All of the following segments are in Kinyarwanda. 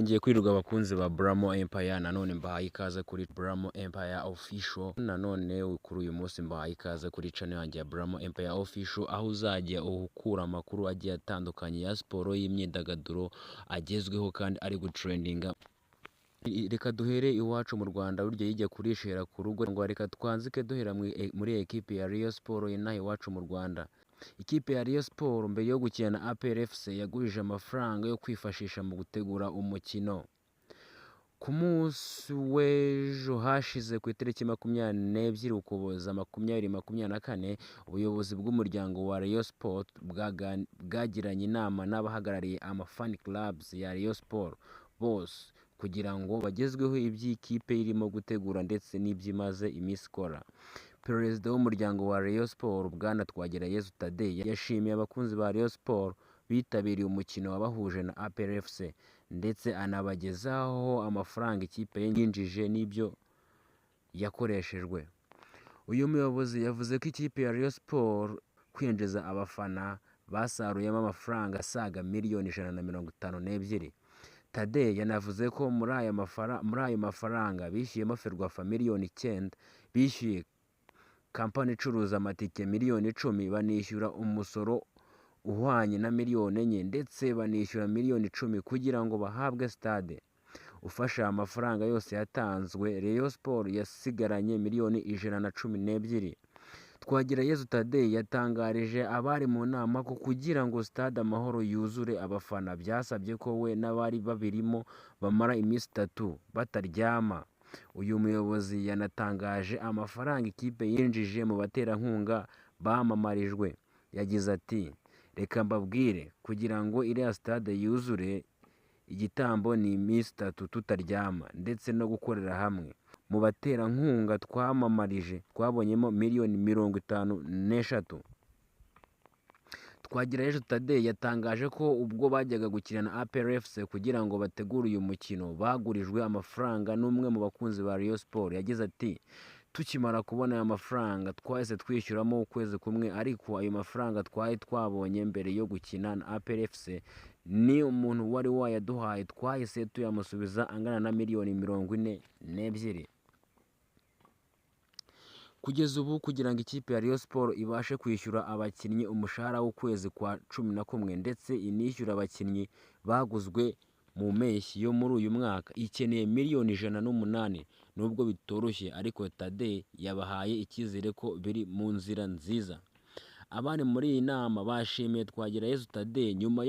Ngiye kwirirwa abakunzi ba Bramo Empire, nanone mbahaye ikaze kuri Bramo Empire Official. Nanone kuri uyu munsi mbahaye ikaze kuri channel yanjye ya Bramo Empire Official, aho uzajya ukura amakuru agiye atandukanye ya siporo, y'imyidagaduro, agezweho kandi ari gutrendinga. Reka duhere iwacu mu Rwanda, burya yijya kurishera ku rugo ngo reka twanzike duhera muri ekipi ya Rayon Sports inaha iwacu mu Rwanda. Ikipe ya Rayon Sports mbere yo gukina na APR FC yagurije amafaranga yo kwifashisha mu gutegura umukino. Ku munsi w'ejo hashize, ku itariki 22 Ukuboza 2024, ubuyobozi bw'umuryango wa Rayon Sports bwagiranye inama n'abahagarariye ama fan clubs ya Rayon Sports bose kugira ngo bagezweho iby'ikipe irimo gutegura ndetse n'ibyo imaze iminsi ikora. Perezida w'umuryango wa Rayon Sports, Bwana Twagirayezu Thadée, yashimiye abakunzi ba Rayon Sports bitabiriye umukino wabahuje na APR FC, ndetse anabagezaho amafaranga ikipe yinjije n'ibyo yakoreshejwe. Uyu muyobozi yavuze ko ikipe ya Rayon Sports kwinjiza abafana basaruyemo amafaranga asaga miliyoni 152. Thadée yanavuze ko muri ayo mafaranga bishyuyemo Ferwafa miliyoni 9, bishyuye kampani icuruza amatike miliyoni 10, banishyura umusoro uhwanye na miliyoni 4, ndetse banishyura miliyoni 10 kugira ngo bahabwe stade. Ufashe aya mafaranga yose yatanzwe, Rayon Sports yasigaranye miliyoni 112. Twagirayezu Thadée yatangarije abari mu nama ko kugira ngo Stade Amahoro yuzure abafana byasabye ko we n'abari babirimo bamara iminsi 3 bataryama. Uyu muyobozi yanatangaje amafaranga ikipe yinjije mu baterankunga bamamarijwe. Yagize ati: "Reka mbabwire, kugira ngo iriya stade yuzure, igitambo ni iminsi 3 tutaryama ndetse no gukorera hamwe. Mu baterankunga twamamarije twabonyemo miliyoni 53." Twagirayezu Thadée yatangaje ko ubwo bajyaga gukina na APR FC kugira ngo bategure uyu mukino bagurijwe amafaranga n'umwe mu bakunzi ba Rayon Sports. Yagize ati: "Tukimara kubona aya mafaranga twahise twishyuramo ukwezi kumwe, ariko ayo mafaranga twari twabonye mbere yo gukina na APR FC ni umuntu wari wayaduhaye, twahise tuyamusubiza angana na miliyoni 42." Kugeza ubu, kugira ngo ikipe ya Rayon Sports ibashe kwishyura abakinnyi umushahara w'ukwezi kwa 11 ndetse inishyura abakinnyi baguzwe mu mpeshyi yo muri uyu mwaka, ikeneye miliyoni 108. Nubwo bitoroshye ariko Thadée yabahaye icyizere ko biri mu nzira nziza. Abari muri iyi nama bashimiye Twagirayezu Thadée nyuma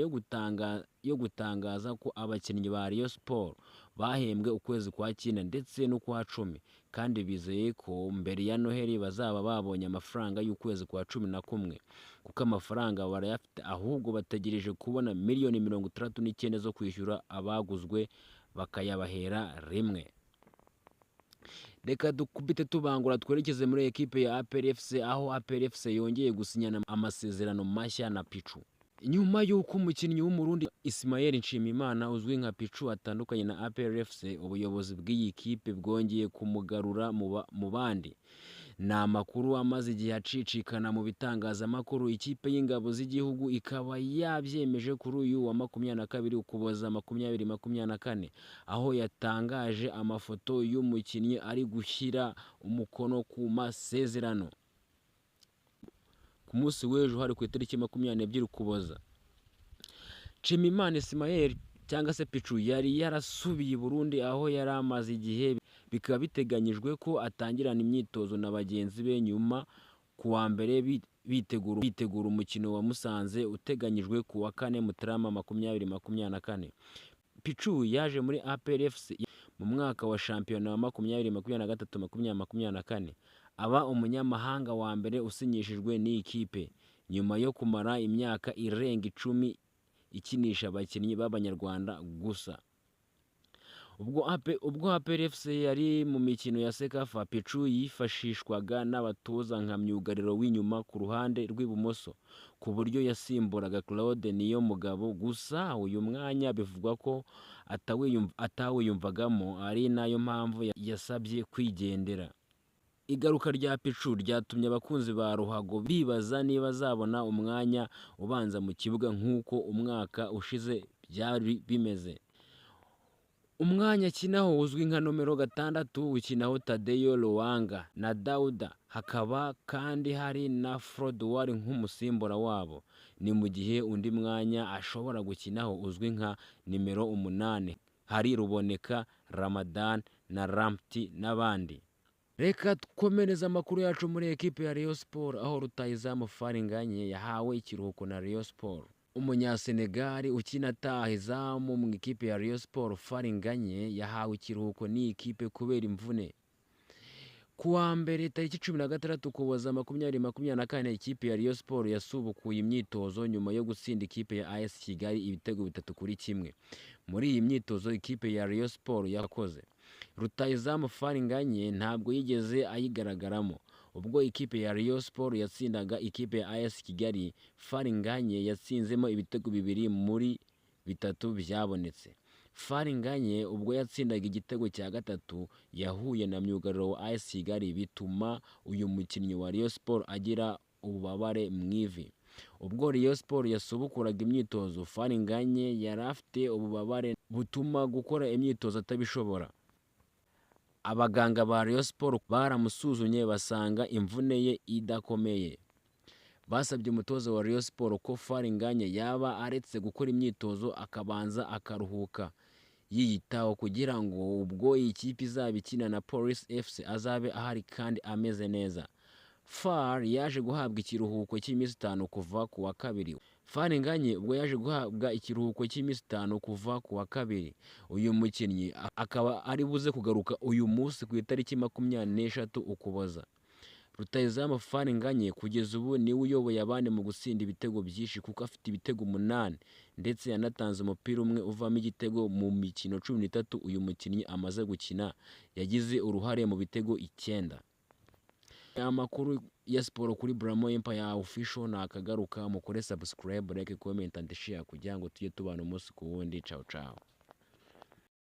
yo gutangaza ko abakinnyi ba Rayon Sports bahembwe ukwezi kwa 9 ndetse n'ukwa 10, kandi bizeye ko mbere ya Noheli bazaba babonye amafaranga y'ukwezi kwa 11, kuko amafaranga barayafite, ahubwo bategereje kubona miliyoni 69 zo kwishyura abaguzwe bakayabahera rimwe. Reka dukubite tubangura twerekeze muri ekipe ya APR FC, aho APR FC yongeye gusinyana amasezerano mashya na Pichu. Nyuma y'uko umukinnyi w'Umurundi Ismael Nshimiyimana uzwi nka Pichu atandukanye na APR FC, ubuyobozi bw'iyi kipe bwongeye kumugarura mu bandi. Ni amakuru amaze igihe acicikana mu bitangazamakuru, ikipe y'ingabo z'igihugu ikaba yabyemeje kuri uyu wa 22 Ukuboza 2024, aho yatangaje amafoto y'umukinnyi ari gushyira umukono ku masezerano. Ku munsi w'ejo hari ku itariki 22 Ukuboza, Nshimiyimana Ismael cyangwa se Pichu yari yarasubiye i Burundi aho yari amaze igihe, bikaba biteganyijwe ko atangirana imyitozo na bagenzi be nyuma ku wa mbere bitegura umukino wa Musanze uteganyijwe ku wa kane Mutarama 2024. Pichu yaje muri APR FC mu mwaka wa shampiyona wa 2023 2024, aba umunyamahanga wa mbere usinyishijwe n'iyi kipe nyuma yo kumara imyaka irenga 10 ikinisha abakinnyi b'Abanyarwanda gusa. Ubwo APR FC yari mu mikino ya CECAFA, Pichu yifashishwaga n'abatoza nka myugariro w'inyuma ku ruhande rw'ibumoso, ku buryo yasimburaga Claude Niyomugabo, gusa uyu mwanya bivugwa ko atawiyumvagamo, ari nayo mpamvu yasabye kwigendera. Igaruka rya Pichu ryatumye abakunzi ba ruhago bibaza niba azabona umwanya ubanza mu kibuga nk'uko umwaka ushize byari bimeze. Umwanya akinaho uzwi nka nomero 6 ukinaho Tadeyo Lwanga na Dauda, hakaba kandi hari na Frodouard nk'umusimbura wabo. Ni mu gihe undi mwanya ashobora gukinaho uzwi nka nimero 8 hari Ruboneka Ramadan na Lamptey n'abandi. Reka dukomereze amakuru yacu muri ekipe ya Rayon Sports, aho rutahizamu Fall Ngagne yahawe ikiruhuko na Rayon Sports. Umunyasenegali ukina ataha izamu mu ikipe ya Rayon Sports Fall Ngagne yahawe ikiruhuko n'iyi kipe kubera imvune. Ku wa mbere tariki 16 Ukuboza 2024, ikipe ya Rayon Sports yasubukuye imyitozo nyuma yo gutsinda ikipe ya AS Kigali ibitego 3-1. Muri iyi myitozo ikipe ya Rayon Sports yakoze, rutahizamu Fall Ngagne ntabwo yigeze ayigaragaramo. Ubwo ikipe ya Rayon Sports yatsindaga ikipe ya AS Kigali, Fall Ngagne yatsinzemo ibitego 2 muri 3 byabonetse. Fall Ngagne ubwo yatsindaga igitego cya 3 yahuye na myugariro wa AS Kigali, bituma uyu mukinnyi wa Rayon Sports agira ububabare mu ivi. Ubwo Rayon Sports yasubukuraga imyitozo, Fall Ngagne yari afite ububabare butuma gukora imyitozo atabishobora. Abaganga ba Rayon Sports baramusuzumye basanga imvune ye idakomeye. Basabye umutoza wa Rayon Sports ko Fall Ngagne yaba aretse gukora imyitozo akabanza akaruhuka yiyitaho, kugira ngo ubwo iyi kipe izaba ikina na Police FC azabe ahari kandi ameze neza. Fall yaje guhabwa ikiruhuko cy'iminsi 5 kuva ku wa kabiri. Fall Ngagne ubwo yaje guhabwa ikiruhuko cy'iminsi 5 kuva ku wa kabiri. Uyu mukinnyi akaba ari buze kugaruka uyu munsi ku itariki 23 Ukuboza. Rutahizamu Fall Ngagne kugeza ubu niwe uyoboye abandi mu gutsinda ibitego byinshi, kuko afite ibitego 8 ndetse yanatanze umupira umwe uvamo igitego mu mikino 13 uyu mukinnyi amaze gukina, yagize uruhare mu bitego 9. Amakuru ya siporo kuri Bramo Empire Official nakagaruka, mukore subscribe, like, comment and share kugira ngo tujye tubana umunsi ku wundi. Ciao ciao.